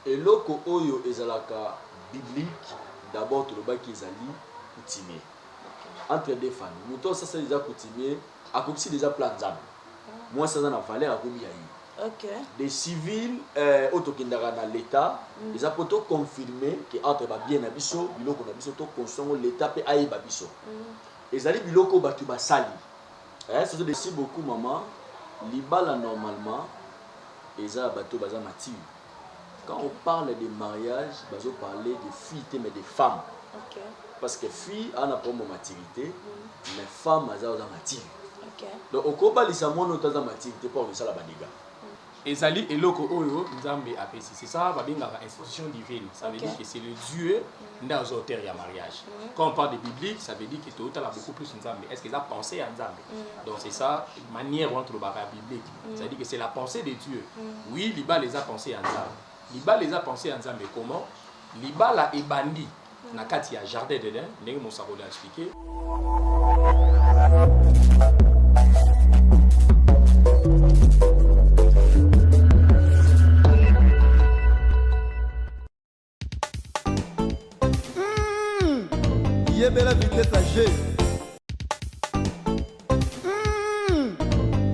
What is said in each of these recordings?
Eloko oyo ezalaka biblique d'abord tolobaki ezali coutumier entre deux familles moto oyo asali dejà coutumier akokisi dejà plan nzambe mwasi aza na valeur akomi ya ye okay. de civil oyo tokendaka na l'etat eza mpo to confirmer ke entre ba bien na biso biloko na biso to construire yango l'etat mpe ayeba biso ezali biloko oyo bato basali eh, soso merci beaucoup maman libala normalement eza ya bato baza mature quand on parle de mariage bazo parler de filles te mais de femmes okay. parce que fille a na problème ya maturité mais femme aza aza mature okay. donc okobalisa mwana oyo aza mature te mpo akosala ba dégâts. Ezali eloko oyo Nzambe apesi. C'est ça babengaka institution divine. Ça veut Ok. dire que c'est le Dieu nde aza auteur ya mariage. Quand on parle de biblique, ça veut dire que totala beaucoup plus Nzambe. Est-ce que eza pensée ya Nzambe? Donc c'est ça manière wana tolobaka ya biblique. C'est à dire que c'est la pensée de Dieu. Oui, libala eza pensée ya Nzambe. Libala eza pensée ya Nzambe comment? Libala ebandi na kati ya jardin d'Eden ndenge mosakoli a expliqué. Yebela vitesse ya G.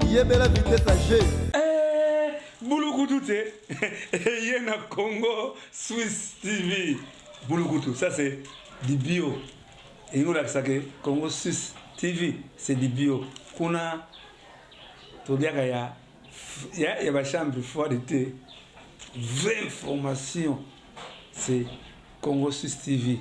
Yebela vitesse ya G. Eh, bulukutu te eye na Congo Swiss TV bulukutu ça c'est du bio elingi kolakisa ke Congo Suisse TV c'est du bio kuna toliaka ya ya, ya ba chambre froide te vraie information c'est Congo Suisse TV.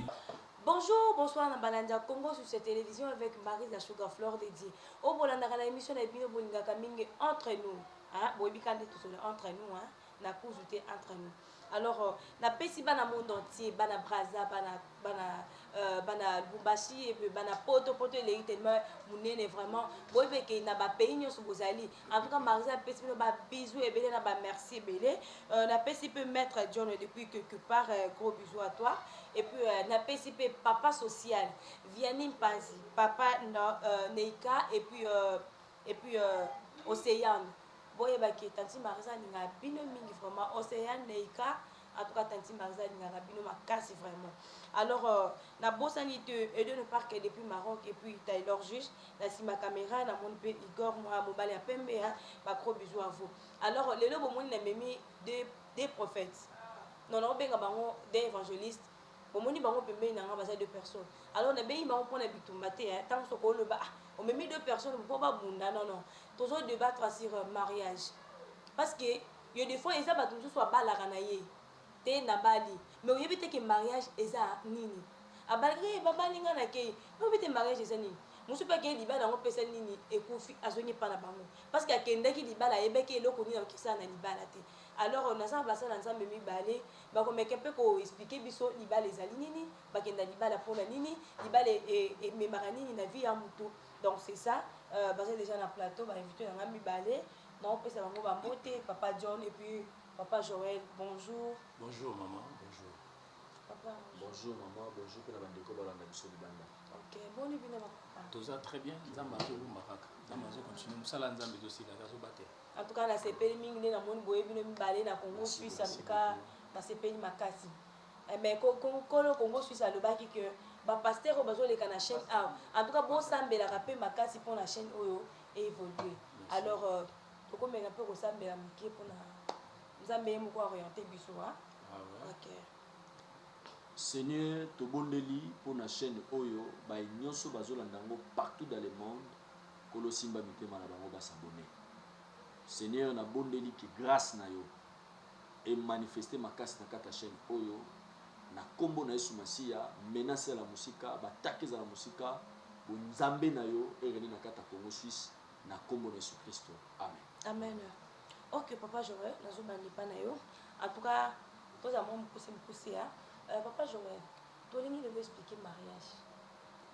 Bonjour, bonsoir na balandi ya Congo sur cette télévision avec Marisa Sugar Fleur dédiée. Oyo bolandaka na émission na bino bolingaka mingi entre nous. Hein, boyebi ka nde tozola entre nous hein, na kuzu te entre nous. Alors euh, napesi bana monde entier, bana Brazza, bana bana euh, bana Lubumbashi et puis bana Poto Poto eleki tellement munene vraiment. Boyebi ke na ba pays nyonso bozali. En tout cas Marisa apesi bino ba bisous ebele na ba merci ebele. Euh, napesi pe maître John depuis quelque part euh, gros bisous à toi. Et puis euh, napesi pe papa social Vianney Mpanzi, papa na, euh, Neika et puis euh, et puis euh, Océane. Boyeba ke tanti Marisa alingaka bino mingi vraiment Océane Neika en tout cas tanti Marisa alingaka bino makasi vraiment. Alors euh, nabosani te Eden Park depuis Maroc et puis Taylor Juge na sima caméra namoni pe Igor mwa mobali ya pembe hein, ba gros bisous à vous. Alors lelo bomoni na memi deux deux prophètes. Non naobenga bango deux évangélistes. Bomoni bango pembeni na nga baza deux personnes. Alors nabengi bango mpona bitumba te hein. Ntango soki oloba ah, omemi deux personnes mpo babunda non non. Tozo débattre sur euh, mariage. Parce que yo des fois eza bato mosusu abalaka na ye te nabali mais oyebi te ke mariage eza nini abalaki ye babali nga nakei oyebi te mariage eza nini mosusu mpe akei libala yango mpesa nini ekufi azongi epa na bango parce que akendaki libala ayebaki eloko nini akosala na libala te. Alors naza na basala nzambe mibale bakomeka mpe ko expliquer biso libala ezali nini, bakenda libala mpona nini, libala ememaka nini na vie ya mutu. Donc c'est ça, euh, baza déjà na plateau ba invité na nga mibale, naopesa bango bambote papa John et puis papa Joël. Bonjour. Bonjour maman, bonjour. Papa. Bonjour maman, bonjour mpe na bandeko balanda biso libanda. Ok, boni bino ba papa. Toza très bien, Nzambe azobomba kaka. Nzambe azocontinue mosala Nzambe ezosila te azobatela. En tout cas nasepeli mingi nde namoni boye bino mibale na Congo Merci, Suisse en merci tout cas nasepeli makasi. Eh, mais kolo Congo Suisse alobaki que ba pasteur oyo bazoleka na chaîne awa en tout cas bosambelaka mpe makasi mpo na chaîne oyo évolue. Alors euh, tokomeka mpe kosambela moke mpona Nzambe ye moko oriente biso hein? Ah ouais. Ok. Seigneur tobondeli mpo na chaîne oyo baye nyonso bazolanda yango partout dans le monde Nkolo simba mitema na bango ba s'abonner. Seigneur nabondeli que grace na yo e manifester makasi na kati ya chaîne oyo na kombo na Yesu Masiya menace ezala mosika ba attaque ezala mosika bonzambe na yo e rene na kati ya Congo Suisse na kombo na Yesu Christo amen. Amen. Ok papa Joël, nazobanda epa na yo. En tout cas, tozala mwa mokuse mokuse ya euh, papa Joël, tolingi lelo expliquer mariage.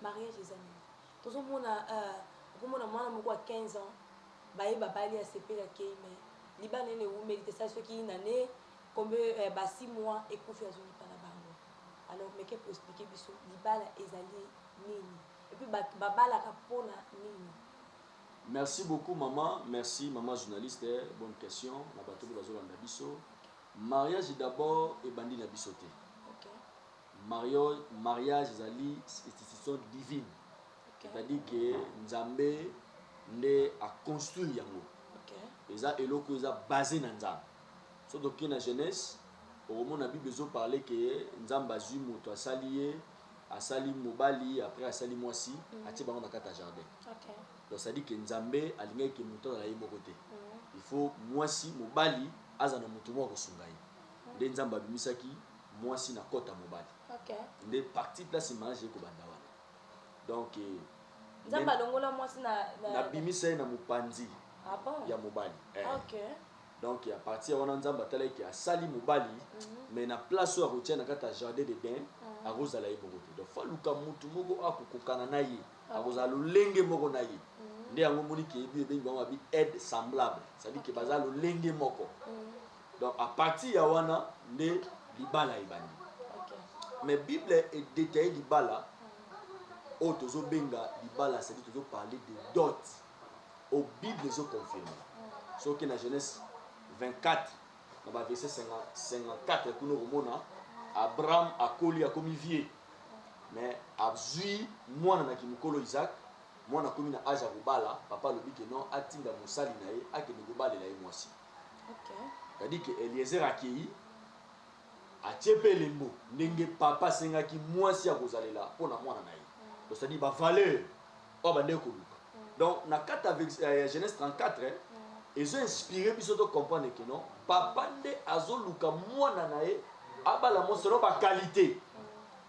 Mariage eza nini? Tozomona euh, okomona mwana moko ya 15 ans baye babali asepeli akei mais libala nene ewumeli te esali soki une année combien euh, ba 6 mois ekufi azongi pa na bango. Alors meke ko expliquer biso libala ezali nini et puis babalaka mpona nini? Merci beaucoup maman, merci maman journaliste, bonne question na bato mpe bazolanda biso. Mariage d'abord ebandi na biso te. Okay. Mariage, mariage ezali institution divine. Okay. C'est-à-dire que Nzambe nde a construire yango. Okay. Eza eloko eza basé na Nzambe. Soki toke na jeunesse, okomona Bible ezo parler que Nzambe azwi moto asali ye, asali mobali, après asali mwasi, atie bango na kati ya jardin. Donc c'est-à-dire que Nzambe alingaki ke moto azala ye moko te. Il faut mwasi, mobali aza na moto moko akosunga ye. Nde Nzambe abimisaki mwasi na kota mobali. Nde partie place mariage ekobanda wana. Donc Nzambe alongola mwasi na nabimisa ye na mopanzi Ah bon? ya mobali. Ok. Donc à partir wana Nzambe atalaki asali mobali, mais na place oyo akotia na kati ya jardin d'Eden, akozala ye moko te. Donc faut aluka mutu moko akokokana na ye, akozala lolenge moko na ye. Nde yango omoni ke yebi ebengi bango babi aide semblable, c'est-à-dire ke baza lolenge moko. Donc à partir ya wana nde libala ebandi. Mais Bible edétaille libala oyo tozobenga libala, c'est-à-dire tozoparler de dot oyo Bible ezoconfirme. Soki na Genèse 24 na baverset 54 kuna, okomona Abraham akoli, akomi vieux, mais azwi mwana na kimokolo Isaac. Mwana akomi na age ya kobala, papa alobi ke non, atinda mosali na ye akende kobalela ye mwasi. C'est-à-dire ke Eliezer akei, atie mpe elembo ndenge papa asengaki mwasi ya kozalela mpo na mwana na ye. Donc c'est-à-dire bavaleur oyo bandeki koluka. Donc na kati ya Genèse 34 ezo inspire biso to comprendre ke non, papa nde azoluka mwana na ye abala mwasi selon baqualité,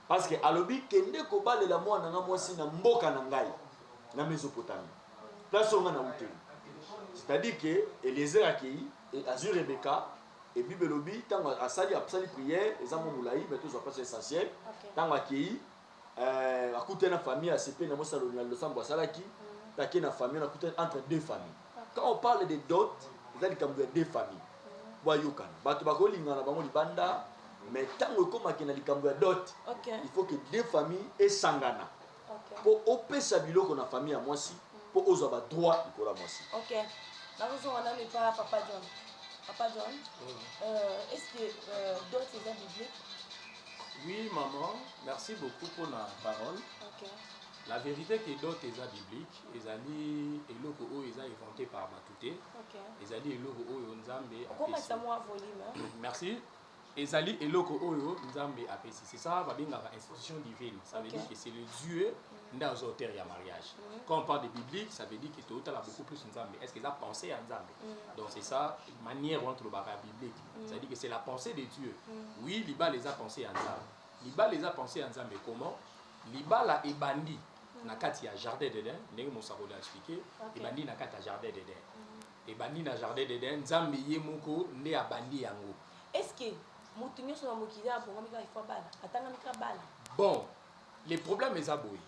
parce que alobi: kende kobalela mwana nga mwasi na mboka na ngai na Mésopotamie, place oyo nga na uteli. C'est-à-dire ke Eliezer akei, azwi Rebeka e Bible elobi ntango asali prière, eza mwa molai, mais tozwa place essentiel. Ntango akei, akutani na famille, asepe na mwasi na losambo asalaki. Take na famille, akutani entre deux familles. Quand on parle de dot, eza likambo ya deux familles boyokana. Bato bakolingana bango libanda, mais ntango ekomaki na likambo ya dot, il faut que deux familles esangana mpo opesa biloko na famille ya mwasi, mpo ozwa badroit likolo ya mwasi. Ok, nazozonga nanu epa Papa John. Papa John, est ce que dot eza biblique? Oui, maman, merci beaucoup pour la parole. La vérité que dot eza biblique, ezali eloko oyo eza inventé par bato te. Ezali eloko oyo Nzambe Okomatisa mwa volume, hein? Merci. Ezali eloko oyo Nzambe apesi. C'est ça babengaka institution divine. Ça veut dire que c'est le Dieu nde aza auteur ya mariage. Quand on parle de biblique, ça veut dire que totala beaucoup plus Nzambe, est ce que eza pensée ya Nzambe? Donc c'est ça manière wana tolobaka ya biblique, c'est à dire que c'est la pensée de Dieu. Oui, libala eza pensée ya Nzambe. Libala eza pensée ya Nzambe comment? Libala ebandi na kati ya jardin d'Eden, ndenge mosakoli a expliqué. Ebandi na kati ya jardin d'Eden, ebandi na jardin d'Eden. Nzambe ye moko nde abandi yango. Est ce que moto nyonso na mokili abongami kaka ifo bala, atangami kaka bala? Bon, le problème eza boye: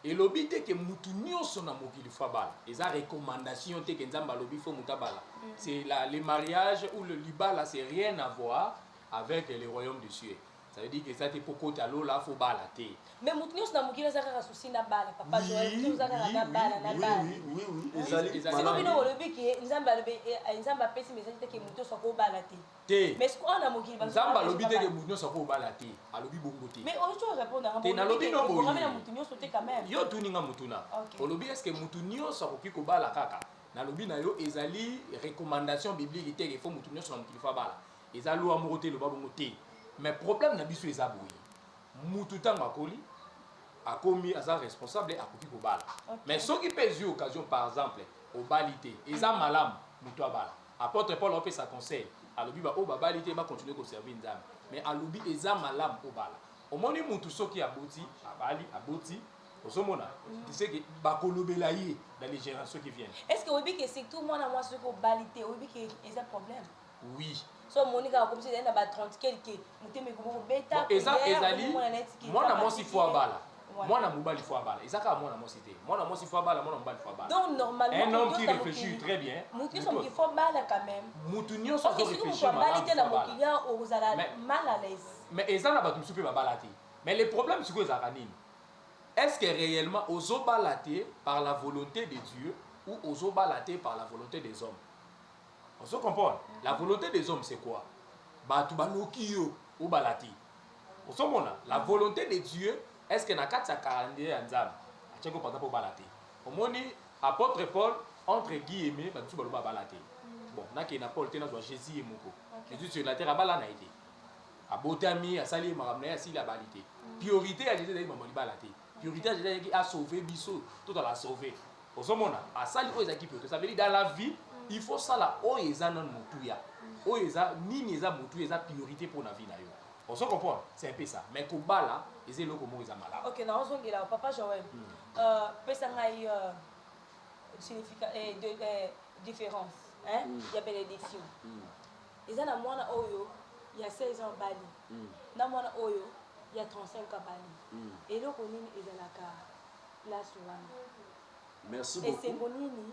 elobi te ke mutu nyonso na mokili faut abala. Eza recommandation te ke Nzambe alobi faut moto abala. C'est le mariage ou le libala, c'est rien à voir avec le royaume de cieux. Ça veut dire que eza te mpo kota lola faut bala te. Mais moto nyonso na mokili aza kaka souci na bala, Papa Joel, oza kaka na bala na bala. Oui, ezali. Siko bino bolobi ke Nzambe alobi, Nzambe apesi message te ke moto nyonso akobala te. Te. Mais siko awa na mokili Nzambe alobi te ke moto nyonso akobala te, alobi bongo te. Mais oyo répondre? Te, nalobi no boye. Na moto nyonso te quand même. Yo tuninga motuna. Olobi: est ce que motu nyonso akoki kobala kaka? Nalobi na yo, ezali recommandation biblique te ke faut motu nyonso na mokili faut abala. Eza loi moko te eloba bongo te. Mais problème na biso eza boye: mutu ntango akoli, akomi, aza responsable, akoki kobala. Mais soki mpe ezwi occasion, par exemple obali te, eza malamu motu abala. Apôtre Paul aopesa conseil, alobi baoyo babali te bacontinue koservir Nzambe, mais alobi eza malamu obala. Omoni, mutu soki aboti, abali, aboti, ozomona, tu sais que bakolobela ye dans les générations qui viennent. Est ce que oyebi ke surtout mwana mwasi, soki obali te, oyebi ke eza problème? Oui. So omoni kaka komisi ezali na ba 30 quelque, motema ekomi kobeta. Eza ezali mwana mwasi faut abala, mwana mobali faut abala. Eza kaka mwana mwasi te. Mwana mwasi faut abala, mwana mobali faut abala. Donc normalement un homme qui réfléchit très bien, motu nyonso moki faut bala quand même. Mutu nyonso azo réfléchir. Abali te na mokili, okozala mal à l'aise. Mais eza na bato mosusu mpe babala te. Mais le problème sikoyo ezalaka nini? Est-ce que réellement ozobala te par la volonté de Dieu ou ozobala te par la volonté des hommes? On se comprend? La volonté des hommes, c'est quoi? Bato baloki yo obala te. Ozomona la volonté de Dieu, est ce que na kati ya calendrier ya Nzambe atiaki yo par exemple obala te? Omoni apôtre Paul, entre guillemets, bato mosusu baloba abala te. Bon, nakende na Paul te, nazwa Jésus ye moko. Jésus sur la terre abala na ye te, abotami, asali ye makambo na ye, asili, abali te. Priorité ya Jésus ezali makambo ya libala te. Priorité ya Jésus ezalaki asauve biso, tozala sauve. Ozomona asali oyo ezalaki priorité. Ça veut dire, dans la vie, il faut sala oyo eza nanu motuya, oyo eza nini, eza motuya, eza priorité mpo na vie na yo. Ozo comprendre? C'est un peu ça. Mais kobala eza eloko moko eza malamu. Ok, naozongela papa Joel. Pesa ngai différence, hein, ya bénédiction eza na mwana oyo ya 16 ans bali na mwana oyo ya 35 ans bali. Eloko nini ezalaka place wana? Merci beaucoup. Esengo nini,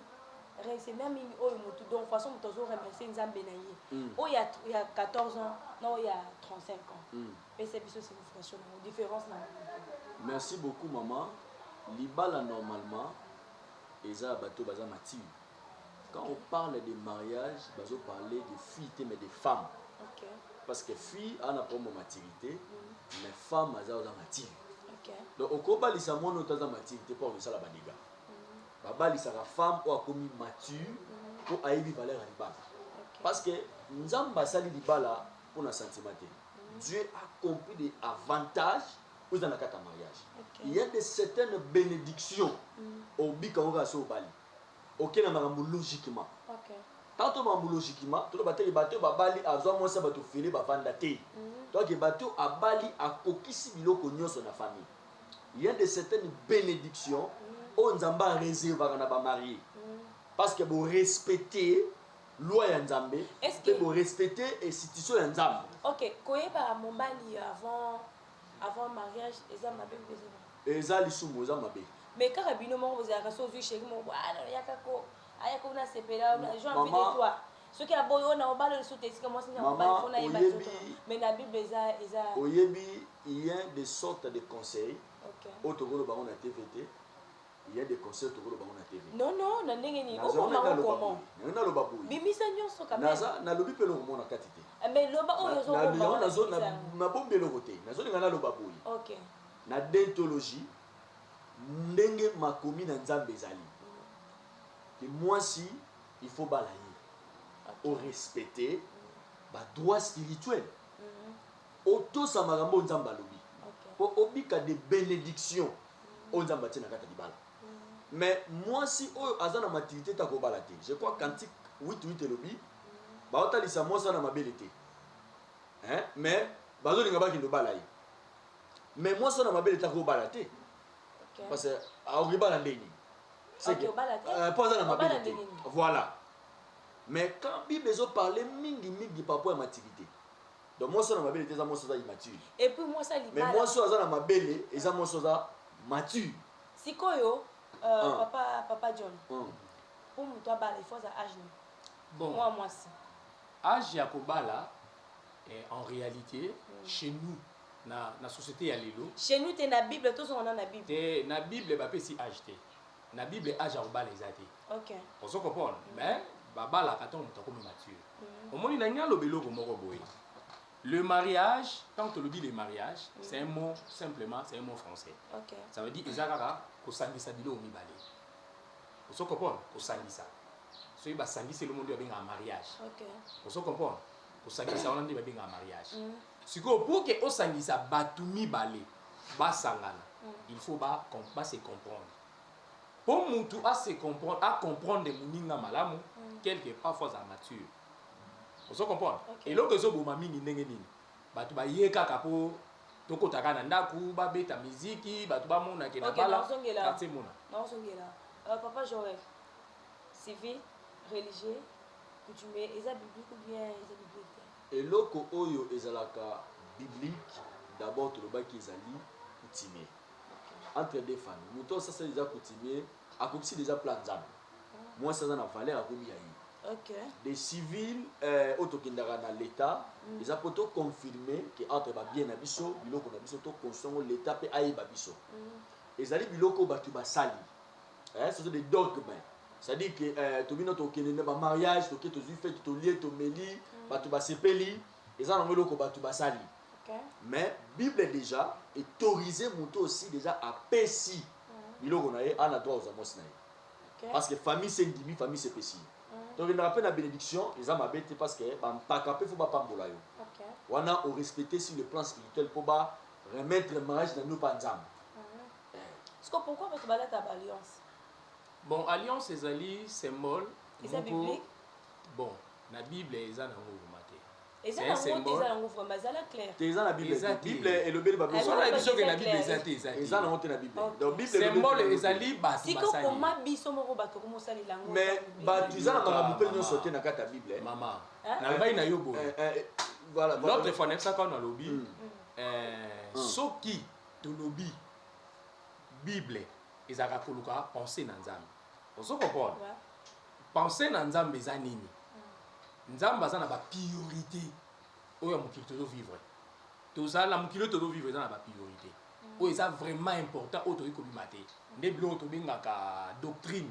remerciement mingi oyo motu, donc façon moto azoremercie Nzambe na ye, oyo ya 14 ans na oyo ya 35 ans, pesa biso signification nango, différence na yango. Merci beaucoup, mama. Libala normalement eza ya bato baza mature. Quand on parle de mariage, bazo parler de filles te, mais de femmes, parce que fille ana problème maturité, mais femme aza oza mature. Donc okobalisa mwana oyo aza maturité mpo akosala badégâts. Babalisaka femme oyo akomi mature mpo ayebi valeur ya libala, parce que Nzambe asali libala mpona sentiment te. Dieu a compris des avantages oyo eza na kati ya mariage. Il y a de certaines bénédictions obika ngo kaka so obali. Oke na makambo logiquement. Tant makambo logiquement, toloba teke bato oyo babali, azwa mwasi ya bato fele, bavanda te. Toke bato abali, akokisi biloko nyonso na famille. Il y a de certaines bénédictions oyo Nzambe areservaka na bamariés, parce que borespecte loi ya Nzambe Est-ce mpe borespecte institution ya Nzambe. Ok, koyeba mobali avant mariage eza mabe mpe eza mabe? Eza lisumu, eza mabe. Mais kaka bino moko bozalaka so ozwi chéri moko, ah, yaka ko ayaka kuna, sepela, j'ai envie Mama. de toi. Soki aboyi oyo na obala lisusu te, esika mwasi na Mama, mobali fo nayeba nzoto. Mais na Bible eza Oyebi, il y a des sortes de conseils oyo tokoloba ngo na TV te. Il y a des conseils tokoloba ngo na TV. Non, na ndenge nini? Nazonga okomango naloba comment? boye. Nango naloba boye. Bimisa nyonso quand même. Naza nalobi mpe eloko moko na kati te. Mais loba oyo ozobomba wana, bimisa yango. Nabombi eloko te, nazolinga naloba boye. Na déontologie, ndenge makomi na Nzambe ezali ke mwasi, il faut bala ye, orespecte badroit spirituel, otosa makambo oyo Nzambe alobi mpo obika de bénédiction oyo Nzambe atie na kati ya libala. Mais mwasi oyo aza na maturité te akobala te. Je crois Cantique 88 elobi baotalisa mwasi aza na mabele te, hein? Mais bazolinga bakende obala ye, mais mwasi aza na mabele te akobala te, parce que akokibala ndeni? C'est Ok, obala te. Mpo aza na Obala mabele te. ndenge nini? Voilà. Mais quand Bible ezoparle mingi mingi par rapport ya maturité, donc mwasi oyo na mabele te eza mwasi aza immature. Et puis mwasi ya Mais libala mwasi oyo aza na mabele eza mwasi oyo aza mature. Sikoyo Ah. papa John, mpo moto abala, il faut aza âge nini? Bon. Mwa mwasi. Âge ya kobala, en réalité, chez nous, na société ya lelo, Chez nous te, na Bible, tozonga na Bible. Te, na Bible bapesi âge te. Na Bible âge ya kobala eza te. Ozo comprendre? Mais babalaka ntango moto akomi mature. Omoni, na ngai aloba eloko moko boye: le mariage, tant tolobi le mariage, c'est un mot simplement, c'est un mot français. Ça veut dire eza kaka kosangisa biloko mibale. Ozo comprendre? Kosangisa, soki basangisi eloko nde babengaka mariage. Ozo comprendre? Kosangisa wana nde babengaka mariage. Sikoyo, pour ke osangisa bato mibale basangana, il faut ba se comprendre. Mpo mutu ase comprendre, acomprendre moninga malamu, quelque part faut azala mature. Ozo comprendre? Eloko ezoboma mingi, ndenge nini bato baye kaka mpo tokota kaka na ndako, babeta miziki, bato bamonake na Ok, bala nazongela. quartier mona. Nazongela papa Joel. Civil, religieux, coutumier, eza biblique ou bien eza biblique te? Eloko oyo ezalaka biblique d'abord, tolobaki ezali coutumier entre deux familles. Moto oyo asasa eza coutumier, akokisi déjà plan Nzambe. Mwasi aza na valeur, akomi ya ye. Des civils, oyo tokendaka na l'État, eza mpo toconfirme ke entre babien na biso, biloko na biso, toconstruire yango, l'État mpe ayeba biso. Ezali biloko oyo bato basali, ce sont des dogmes. C'est-à-dire que tobino tokende na bamariage, toke, tozwi fête, tolie, tomeli, bato basepeli. Eza nango eloko batu basali. Mais bible dejà autorise moto aussi dejà apesi biloko na ye ana droit kozwa mwasi na ye. Parce que famille se ndimi, famille se pesi ye. Tokendaka mpe na bénédiction eza mabe te parce que bampaka mpe fo bapambola yo. Wana o respecter sur le plan spirituel mpo ba remettre mariage na bino mpa Nzambe. Siko pourquoi bato balata ba alliance? Bon, alliance ezali symbole Eza moko biblique? Bon, na Bible eza nango vraiment te. Eza C'est un nango te, symbole. eza nango vraiment, ezala clair. Te eza na Bible Eza te. te. Bible elobeli ba biloko. Eza na biso ke na Eza Bible clair. eza te, eza te. Eza nango te na Bible. Ok. Donc Bible elobeli Symbole biloko te. ezali bato Siko basali. koma biso moko bato komosalela yango. Mais bato eza na makambo mpe Mama. nyonso te na kati ya Bible. Mama, Hein? nalobaki na yo boye. Voilà, voilà. L'autre fois nayebisaka nalobi, soki tolobi Bible ezalaka koluka pensée na Nzambe. Ozo comprendre? Ouais. Pensée na Nzambe eza nini? Nzambe aza na ba priorité oyo ya mokili tozo vivre. Toza na mokili oyo tozo vivre eza na ba priorité. Oyo eza vraiment important oyo tokoki kobima te. Nde biloko tobengaka doctrine.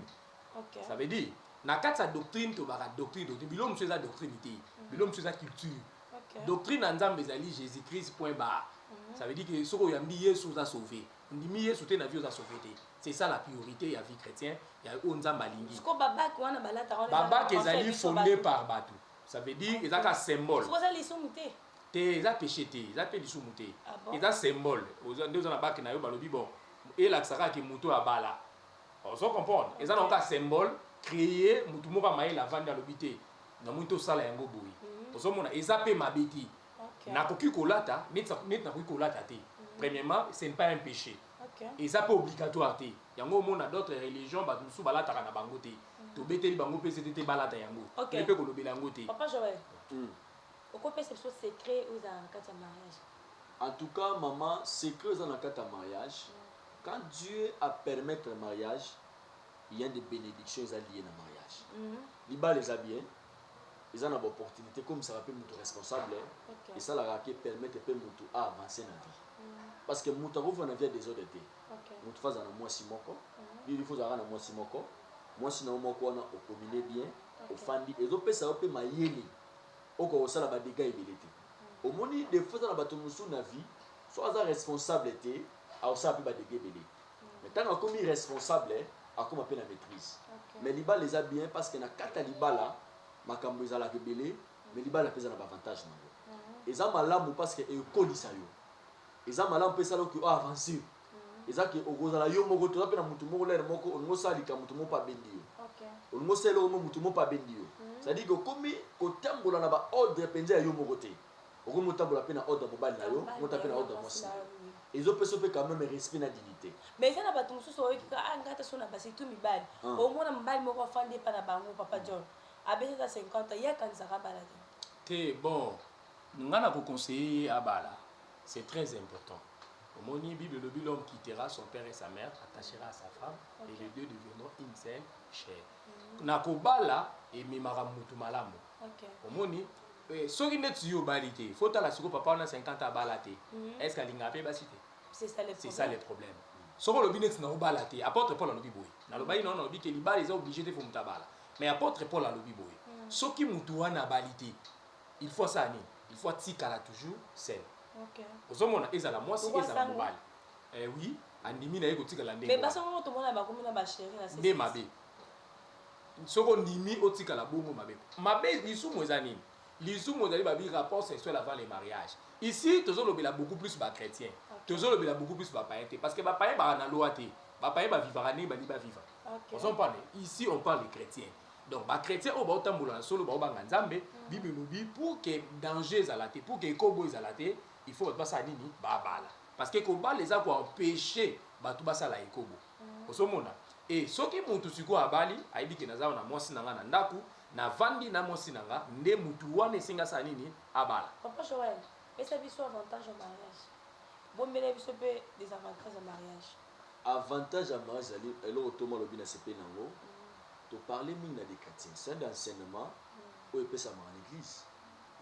Ok. Ça veut dire na kati ya doctrine tobaka doctrine, doctrine. Biloko mosusu eza doctrine te. Biloko mosusu eza culture. Ok. Doctrine na Nzambe ezali Jésus-Christ point barre. Ça veut dire que soki oyambi Yesu oza sauvé. Ndimi Yesu te na vie oza sauvé te. C'est ça la priorité ya vie chrétienne ya oyo Nzambe alingi. Siko babaki wana balata wana Babaki eza ezali biso fondé bato. par bato. Ça veut dire ezaka symbole. Siko eza lisumu te. Te eza péché te, eza pe lisumu te. Ah bon? Eza symbole. Oza nde oza na baki na yo balobi bon elakisaka ke moto abala. Ozo comprendre? Eza na ka symbole créé motu moko amayele avandi alobi te. Namoni tosala yango boye. Ozomona eza pe mabe te. Ok. Nakoki kolata neti neti nakoki kolata te. Premièrement, ce n'est pas un péché. Ok. Eza pe obligatoire te. Yango omona d'autres religions bato mosusu balataka na bango te. Tobeteli bango mpe sete te balata yango. Ok. Toyebi mpe kolobela yango te. Papa Joël. Okopesa biso secret oyo ezala na kati ya mariage. En tout cas, maman, secret eza na kati ya mariage. Quand Dieu a permettre le mariage, il y a des bénédictions eza liées na mariage. Libala eza bien. Eza na ba opportunité comme ça rappelle moto responsable. Ok. Et ça la raquette permettre pe moto à avancer na vie. Parce que moto akofa na vie ya désordre te. Ok. Moto faza na mwasi moko. Il faut zala na mwasi moko. Mwasi na moko wana okomine bien, ofandi ezopesa yo pe mayele. Oko osala ba dégâts ebele te. Omoni des fois na bato mosusu na vie, so aza responsable te, aosala pe ba dégâts ebele. Mais tant akomi responsable, akoma pe na maîtrise. Ok. Mais libala eza bien parce que na kata libala makambo ezalaka ebele, mais libala mpe eza na ba avantage nango. Eza malamu parce que ekolisa yo. Eza malamu mpe esala oki avancer. Eza ke okozala yo moko toza mpe na mutu moko lere moko olingi osalika mutu moko mpe abendi yo. Ok. Olingi osala eloko moko mutu moko mpe abendi yo. C'est-à-dire que okomi kotambola na ba ordre mpenza ya yo moko te. Okomi kotambola mpe na ordre ya mobali na yo, Mobali mota mpe na na yo, ordre ya mwasi mwasi na na yo. yo, oui. Ezopesa mpe quand même respect na dignité. Mais eza na bato mosusu oyoki kaka, ah, ngai ata so na basi tu mibali. Omona mobali moko afandi epa na bango, Papa John. Abeti ata 50 ans, ye akanisaka abala te. Te, bon, nga na koconseiller ye abala, c'est très important. Omoni Bible elobi l'homme quittera son père et sa mère, attachera à sa femme, Ok. et les deux deviendront une seule chair. Na kobala ememaka mutu malamu. Ok. Omoni soki neti yo obali te, faut tala siko papa wana 50 abala te. Est-ce qu'alingaka mpe basi te? C'est ça le C'est ça problème. le problème. Soki olobi neti na obala te, apôtre Paul alobi boye. Nalobaki na olobi ke libala eza obligé te fo mutu abala. Mais apôtre Paul alobi boye. Soki mutu wana abali te, il faut ça nini? Il faut atikala toujours seul. Ok. Ozomona ezala mwasi, Pourquoi ezala sango? mobali. Oui, andimi na ye kotikala ndenge Mais wana. baso moko tomona bakomi na ba chéri na Nde mabe. Soki ondimi otikala bongo mabe. Mabe lisumu eza nini? Lisumu ezali babi rapport sexuel avant le mariage. Ici, tozolobela beaucoup plus ba chrétien. Ok. Tozolobela beaucoup plus ba païen te parce que ba païen ba na loi te. Ba païen ba vivra ndenge bali ba vivre. Ok. Ozo parle. Ici, on parle des chrétiens. Donc ba chrétien oyo baotambola na solo baobanga Nzambe, Bible elobi pour que danger ezala te, pour que ekobo ezala te, il faut bato basala nini? Babala. Parce que kobala eza ko empêcher bato basala ekobo. Ozomona? Et soki mutu sikoyo abali, ayebi ke naza na mwasi na nga na ndako, navandi na mwasi na nga, nde mutu wana esengi asala nini? Abala. Papa Joël, pesa biso avantage ya mariage. Bombela biso mpe des avantages ya mariage. Avantage ya mariage ezali eloko toma alobi na sepeli nango. Toparle mingi na des chrétiens. C'est un enseignement oyo epesamaka na église.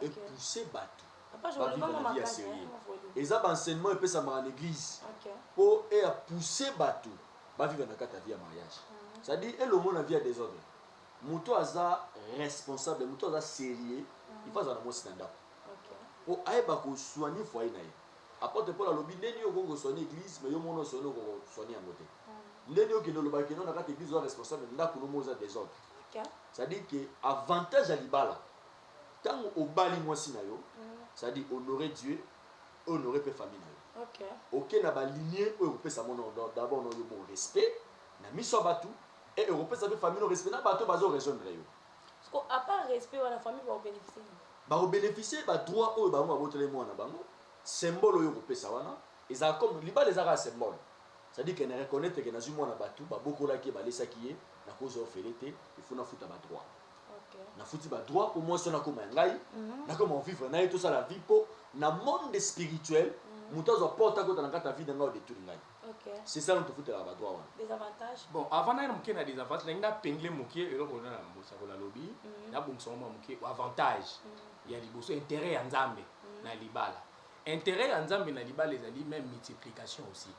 Ok. Epousse bato. Papa Joël, Ba vivre loba na vie ya makasi, sérieux. hein, ma volume. Eza ba enseignement epesamaka na église. Ok. Po eya pousser bato ba vivre na kati ya vie ya mariage. C'est-à-dire elongo na vie ya désordre. Moto aza responsable, moto aza sérieux, il faut azala na mwasi na ndako. Ok. Mpo ayeba kosoigne foyer na ye. Apôtre Paul alobi ndeni yo okoki kosoigne église, mais yo mona osoigne, okosoigne yango te. Ndeni okende oloba keno na kati église oza responsable, ndako no mo eza désordre. C'est-à-dire que avantage ya libala, ntango obali mwasi na yo, c'est-à-dire honorer Dieu, honorer mpe famille na yo. Oke na baligne oyo ekopesa mono d'abord no yo bon respect na miso ya bato e ekopesa mpe famille no respect na bato bazo rejoindre yo. Parce que à part respect wana, famille bakobénéficie nini? Bakobénéficie badroit oyo bango baboteli mwana bango. Symbole oyo okopesa wana ezala comme libala, eza kaka symbole, c'est-à-dire que na reconnaître ke nazwi mwana bato, babokolaki ye, balesaki ye, nakozwa ofele te, il faut nafuta badroit. Nafuti badroit mpo mwasi wana akóma ya ngai, nakóma vivre na ye, tosala vie, mpo na monde spirituel moto azwa porte akota na kati ya vie na ngai, odétruire ngai. C'est ça, tofutelaka badroit wana. Désavantage? Bon, avant nayena moke na désavantage, nalingi napengle moke eloko na mosakola alobi, nabongisa mwa moke. Avantage ya liboso, intérêt ya Nzambe na libala. Intérêt ya Nzambe na libala ezali même multiplication aussi.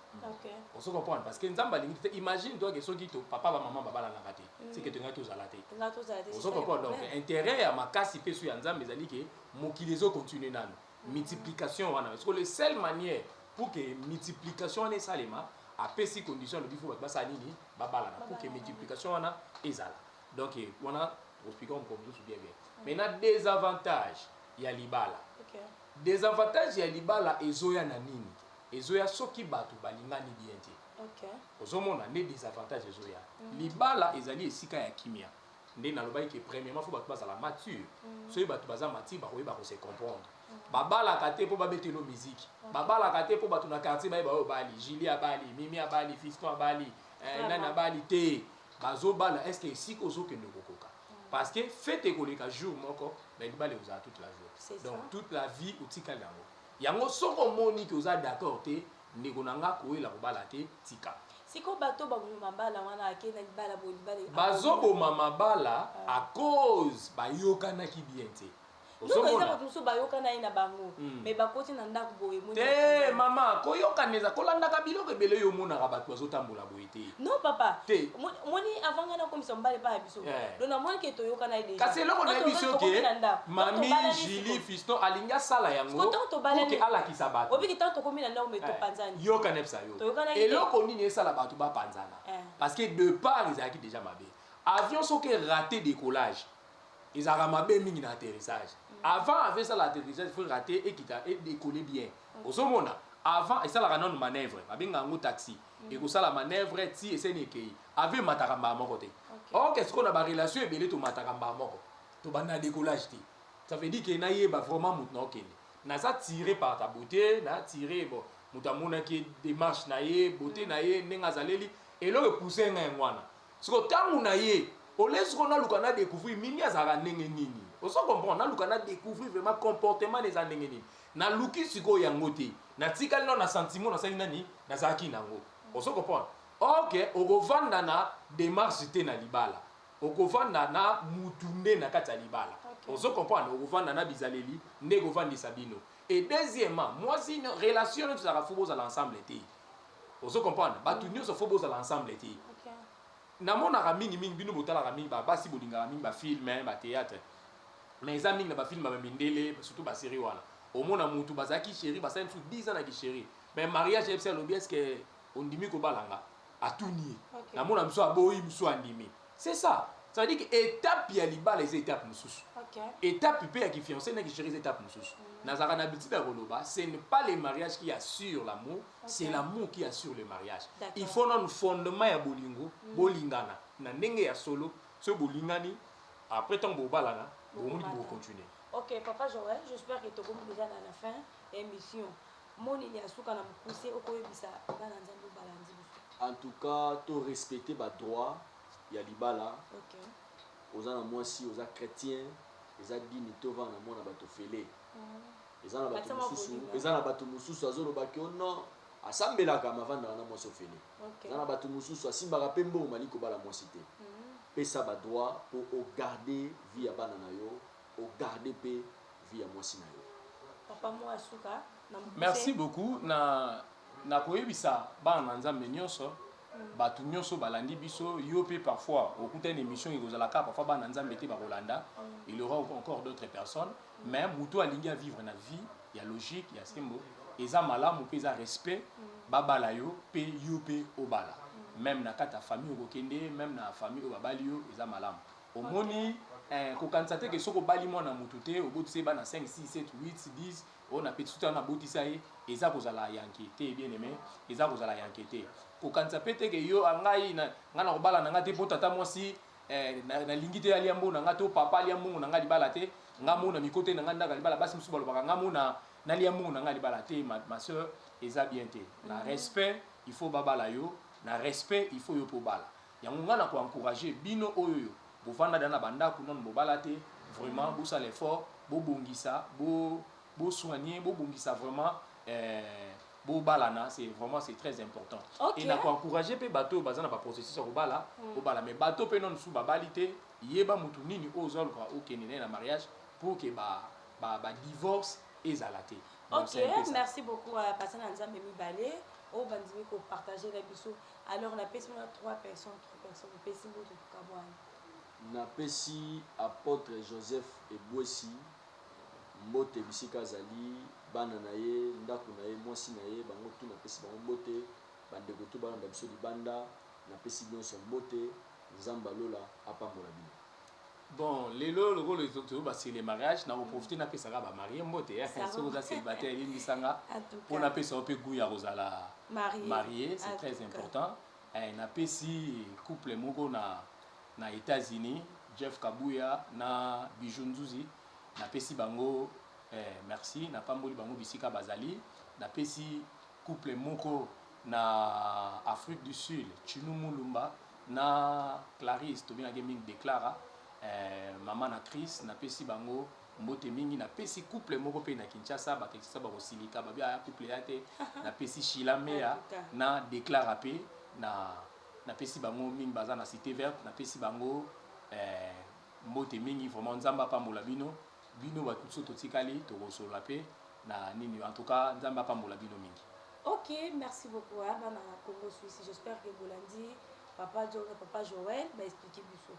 Ozo comprendre? Parce que Nzambe alingi te, imagine toi ke soki to papa bamama babalanaka te, c'est que tongai tozala te. Nga tozala te. Ozo comprendre? Donc intérêt ya makasi mpe so ya Nzambe ezali ke mokili ezocontinue nano, multiplication wana. Parce que le seule manière pour que multiplication wana esalema, apesi condition, alobi faut bato basala nini? Babalana, pour que multiplication wana ezala. Donc wana toexpliquer moko mosusu bien bien. Maintenant, désavantage ya libala. Désavantage ya libala ezoya na nini? Ezoya soki bato balingani bien te. Ozomona nde désavantage ezoya. Libala ezali esika ya kimia. Nde nalobaki ke premièrement faut bato bazala mature. Soki bato baza mature, bakoyeba kose comprendre. Babalaka te mpo babetelo musique, babalaka te mpo bato na quartier bayeba oyo bali, Julie abali, Mimi abali, Fiston abali, nani abali te. Bazobala, est ce que esika ozokende kokoka? Parce que fête ekoleka jour moko, mais libala ekozala toute la jour. C'est Donc ça. toute la vie otikali yango. Yango soki omoni ke oza d'accord te, ndeko na nga, koyela kobala te, tika. Sikoyo bato baboma mabala wana, ake na libala boye, libala Bazoboma mabala à cause bayokanaki bien te. Noko eza Ozomona? Bato mosusu bayokana ye na bango, mais bakoti na ndako boye, moni Te. bapanzana. Mama, koyokana eza kolandaka biloko ebele oyo omonaka bato bazotambola boye te. Non papa. Te. Moni avant ngai nakomisa mobali epai ya biso, donc namoni ke toyokana ye déjà. Kasi eloko nayebi Tokomi soki na ndako. mami Tobalani Julie, sikoyo. Fiston alingi asala yango Sikoyo ntango tobalani- pour ke alakisa bato. Obiki ntango tokomi na ndako, mais topanzani. Yoka, nepesa yo. Toyokanaki te. Eloko nini esala bato bapanzana? Parce que départ ezalaki déjà mabe. Avion soki raté décollage, ezalaka mabe mingi na atterrissage. Avant avion esala atterrissage, faut raté ekita, edécoller bien. Ozomona, avant esalaka nano manœuvre, babengaka yango taxi, ekosala manœuvre ti eseni ekei. Avion emataka mbala moko te. Ok, sikoyo na barelation ebele, tomataka mbala moko, tobanda na décollage te. Ça veut dire ke nayeba vraiment moto na okende, naza tiré par ta beauté, na tiré, bon, moto amonaki démarche na ye, beauté na ye, ndenge azaleli, eloko epousse ngai yango wana. Siko ntango na ye ole, siko naluka na découvrir Mimi azalaka ndenge nini. Ozo comprendre? Naluka na découvrir vraiment comportement na eza ndenge nini. Naluki sikoyo yango te, natikali nano na sentiment nasali nani, nazalaki nango. Ozo comprendre? Ok, okovanda na démarche te na libala, okovanda na mutu nde na kati ya libala. Ozo comprendre? Okovanda na bizaleli nde ekovandisa bino. Et deuxièmement, mwasi relation nyonso ezalaka faut bozala ensemble te. Ozo comprendre? Bato nyonso faut bozala ensemble te. Namonaka mingimingi, bino botalaka mingi, basi bolingaka mingi bafilm, bathéâtre, mais eza mingi na bafilm ya bamindele, surtout basérie wana. Omona mutu bazalaki chéri, basali mosusu 10 ans na kichéri, mais mariage ayebisi, alobi: "Est ce que ondimi kobalanga?" Atuni ye. Namona mosusu aboyi, mosusu andimi. C'est ça, ça veut dire que étape ya libala eza étape mosusu. Étape mpe ya kifiancé na kichéri eza étape mosusu. Nazalaka na habitude ya koloba: ce n'est pas le mariage qui assure l'amour, c'est l'amour qui assure le mariage. Il faut nanu fondement ya bolingo, bolingana na ndenge ya solo. Soki bolingani, après ntango bobalana, bomoni bokocontinue. Ok, papa Joël, j'espère que tokomi déjà na la fin ya émission. Monini ya suka na mokuse okoyebisa bana Nzambe balandi biso? En tout cas, to respecter badroit ya libala. Oza na mwasi, oza chrétien, eza dini te ovanda na mwana bato fele. Eza na bato mosusu, eza na bato mosusu azolobaki o non, asambelaka, mavandaka na mwasi ofele. Eza na bato mosusu asimbaka mpe mbongo, mali kobala mwasi te. Pesa badroit mpo ogarde vie ya bana na yo, ogarde mpe vie ya mwasi na yo. Papa, mwa suka na mokuse. Merci beaucoup. Na nakoyebisa bana na Nzambe nyonso, bato nyonso balandi biso, yo mpe parfois okutani na émission, ekozala kaka parfois bana Nzambe te bakolanda, il y aura encore d'autres personnes, mais moto alingi avivre na vie. ya logique ya sembo, eza malamu mpe eza respect babala yo mpe yo mpe obala. Même na kati ya famille okokende, même na famille oyo babali yo, eza malamu. Omoni, kokanisa te ke soki obali mwana motu te, obotisa ye bana 5, 6, 7, 8, 10, oyo na petit wana abotisa ye, eza kozala yanke te. Bien aimé, eza kozala yanke te. Kokanisa mpe te ke yo ngai ngai na kobala na ngai te mpo tata mwasi nalingi te alia mbongo na ngai, to papa alia mbongo na ngai libala te, ngai mona miko te na ngai ndako ya libala. Basi mosusu balobaka ngai mona nalia mbongo na ngai libala te. Ma soeur, eza bien te. Na respect, il faut babala yo. Na respect, il faut yo mpo obala. Yango ngai na koencourage bino oyo oyo bovanda da na bandako nano bobala te, vraiment bosala effort, bobongisa, bosoigne, bobongisa vraiment, bobalana. C'est vraiment, c'est très important. Et na koencourage mpe bato oyo baza na baprocessus ya kobala, bobala. Mais bato mpe nano mosusu babali te, yeba motu nini oyo ozaluka okende naye na mariage pour ke badivorce ba ezala te. Donc, c'est un peu ça. Merci beaucoup à pasa na Nzambe mibale oyo bandimi kopartage na biso. Alors napesi mona trois personnes, trois personnes opesi mboto, tokabwana. Napesi apôtre Joseph Ebwesi mbote bisika azali, bana na ye, ndako na ye, mwasi na ye, bango tu napesi bango mbote. Bandeko tu balanda biso libanda, napesi nyonso mbote. Nzambe alola apambola bino. Bon, lelo lokolo tozoba sur le mariage, nakoprofite napesaka bamariés mbote. Ça Soki oza célibataire, elimbisanga En tout mpo cas. Napesa yo mpe goût ya kozala marié. Marié, c'est En très tout cas. important. Napesi couple moko na États-Unis, Jeff Kabuya na Bijou Nzuzi, napesi bango merci, napamboli bango bisika bazali. Napesi couple moko na Afrique du Sud, Chinu Mulumba na Clarisse, tobengaki mingi Déclara, mama na Chris, napesi bango mbote mingi. Napesi couple moko mpe na Kinshasa, bato ya Kinshasa bakosilika, babi aya couple ya te. Napesi Shila Mea En tout cas. na Déclara mpe na napesi bango mingi, baza na Cité Verte. Napesi bango mbote mingi vraiment. Nzambe apambola bino. Bino bato mosusu totikali, tokosolola mpe na nini. En tout cas, Nzambe apambola bino mingi. Ok, merci beaucoup hein, bana Congo Suisse. J'espère que bolandi papa John, papa Joël baexplike biso.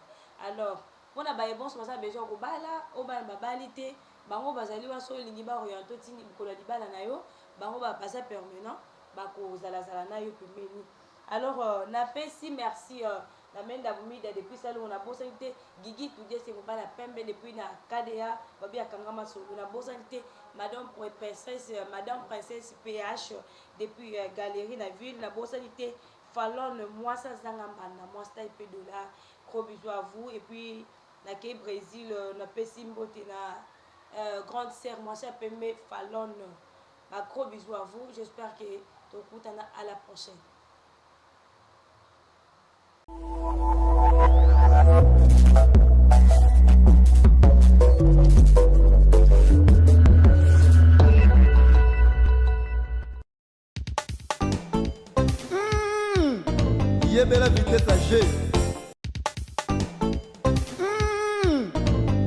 Alors mpona baye bonso baza besoin kobala, oyo bana babali te, bango bazali wana. Soki olingi baoriente otindi mokolo ya libala na yo, bango baza permanent, bakozalazala na yo pembeni. Alors napesi merci na Menda Bumida depuis Salongo. Nabosani te Gigi Tudiese, mobala pembe depuis na KDA, babi akanga masolo. Nabosani te madame princesse, madame princesse PH depuis galerie na ville. Nabosani te Falon mwasi azanga mbanda, mwasi tai mpe dollar. Gros bisous à vous. Et puis nakei Brésil, napesi mbote na grande sœur mwasi ya pembe Falon. Ba gros bisous à vous. J'espère que tokutana à la prochaine. Yebela vitesse ya G.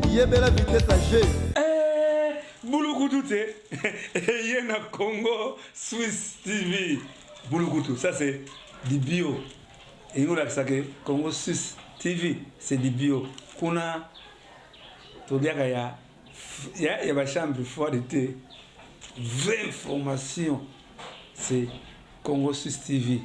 Yebela vitesse ya G. Bulukutu te eye na Congo Suisse TV. Bulukutu, ça c'est du bio. Elingi kolakisa ke Congo Suisse TV, c'est du bio. Kuna toliaka ya bachambre froide te. Vraie information, c'est Congo Suisse TV.